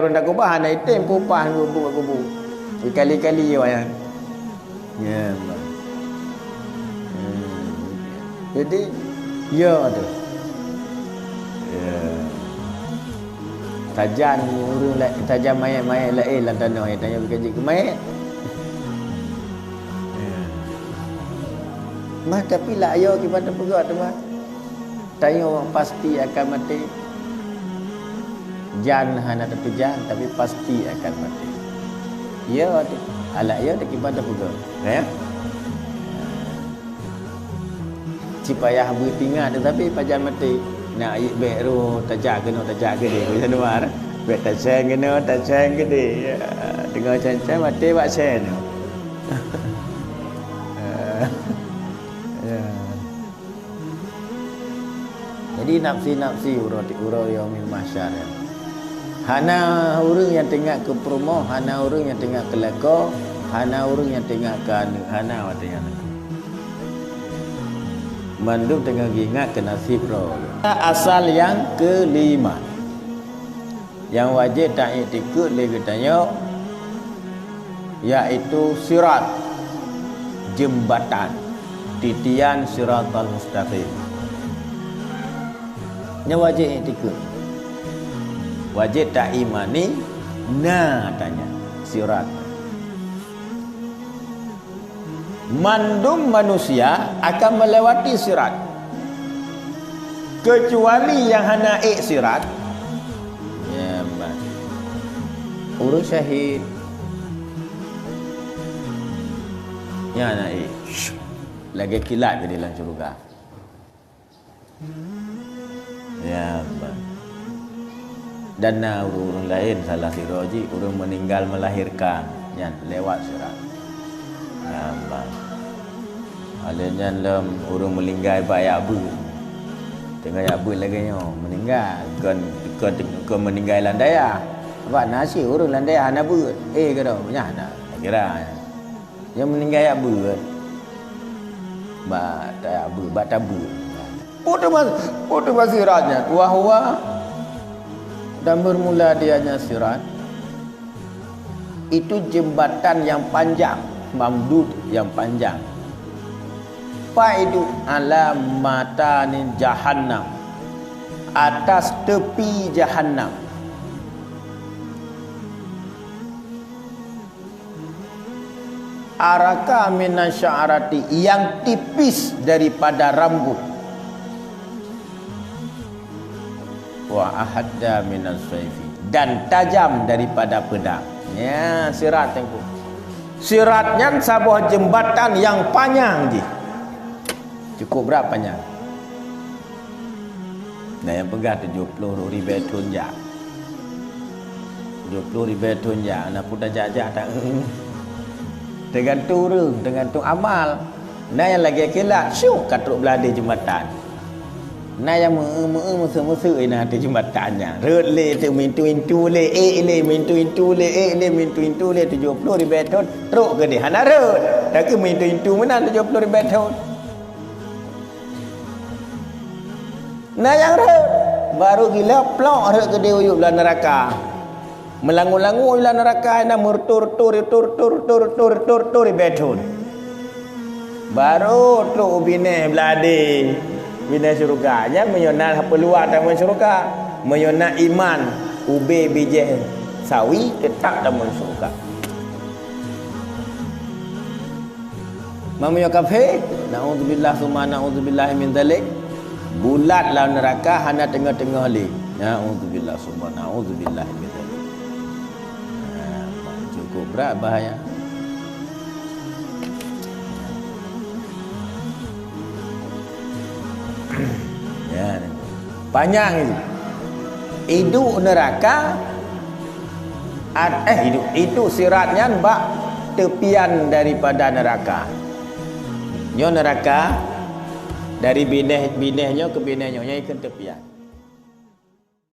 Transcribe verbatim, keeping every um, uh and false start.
Ureuëng takubah hana item peupah ngon buet kubu. Kali-kali yo ayang. Ya, bah. Hmm. Jadi, ya tu. Ya. Tajan ureuëng la-, tajan mayét-mayét laén lam tanoh, ya, tanyoe bukon jeuet keu mayét. Ya. Mah, tapi lak yo kiban teupeugah tu, mah. Tanyoe pasti akan maté. Jan hana tateujan, tapi pasti akan maté. Ya, tu. Alah, ya, tu kiban teupeugah. Ya? Cit payah beutingat, tetapi pajan maté. Nak, bék roh tajak keunoe, tajak keudeh, macam tu, Mar. Bék taseng keunoe, taseng keudeh. Ya, teungoh seng-seng maté bak seng tu. Ya. Jadi nafsi-nafsi uroe, uroe yaumil mahsyar, ya. Hana ureuëng nyang teuingat keu peurumoh, hana ureuëng nyang teuingat keu lakoe, hana ureuëng nyang teuingat keu aneuëk, hana watée nyan. Mandum teungoh geuingat keu naseb droe. Asal nyang keulima. Nyang wajéb taiktikeuet lé geutanyoe, yaitu sirat, jeumbatan, titian siratal mustaqim. Nyan wajéb iktikeuet. Wajéb taimani na tanyan sirat. Mandum manusia akan melewati sirat. Kecuali nyang hana ék sirat, ya, bah, ureuëng syahid. Nyang hana ék. Lagée kilat keudeh lam syeuruga. Ya, bah. Dan na ureuëng-ureuëng laén salah sidroe jih, ureuëng meuninggal melahirkan, nyan lewat sirat. Ya, bah. Lheueh nyan lom ureuëng meuninggai bak jak beuet. Teungoh jak beuet lagée nyoe, meuninggai. Kon, kon, kon meuninggai lam dayah. Bak na cit ureuëng lam dayah hana beuet. Eh, keudroe, nyan na. Kira. Nyang meuninggai jak beuet. Bak tajak beuet, bak tabeuet. Peue teuma, peue teuma sirat nyan? Wa huwa, dan bermula dianya sirat, itu jembatan yang panjang, mamdud yang panjang. Paidu ala matani jahannam, atas tepi jahannam. Araka minasya'rati, yang tipis daripada rambut. Wa ahadda minas saifi, dan tajam daripada pedang. Ya, sirat teungku. Sirat nyan saboh jeumbatan nyang panyang jih. Cukup brat panyang. Nah, nyang peugah tujoh ploh ribée thon jak. Tujoh ploh ribée thon jak, na peue tajak-jak ta-, teugantung ureuëng, teugantung amal. Na nyang lagée kilat, syuh ka trok bladé jeumbatan. Na nyang meu-eu-meu-eu, meuseu-meuseu na ateueh jeumbatan nyan. Rhot lé teuk meuintu-intu lé, ék lé meuintu-intu lé, ék lé meuintu-intu lé, tujoh ploh ribée thon trok keudeh hana rhot. Tapi meuintu-intu meunan tujoh ploh ribée thon. Na nyang rhot, barô gila plok rhot keudeh u yup lam neuraka. Meulangue-langue lam neuraka na meureutoh-reutoh, reutoh-reutoh, reutoh-reutoh, reutoh-reutoh ribée thon. Barô trok u binéh bladé, binéh syeuruga. Nyan meunyoe na peuluang tamong syeuruga. Meunyoe na iman ubé bijéh sawi, teutap tamong syeuruga. Meunyoe kafé, naudzubillah summa naudzubillah min dzalik, bulat lam neuraka hana teungoh-teungoh lé. Naudzubillah summa naudzubillah min dzalik. Nah, cukup brat bahaya. Ya, panyang itu. Idup neuraka, at-, eh, idup, idup sirat nyan bak teupian daripada neuraka. Nyoe neuraka, dari binéh, binéh nyoe keu binéh nyoe, nyan ikheun teupian.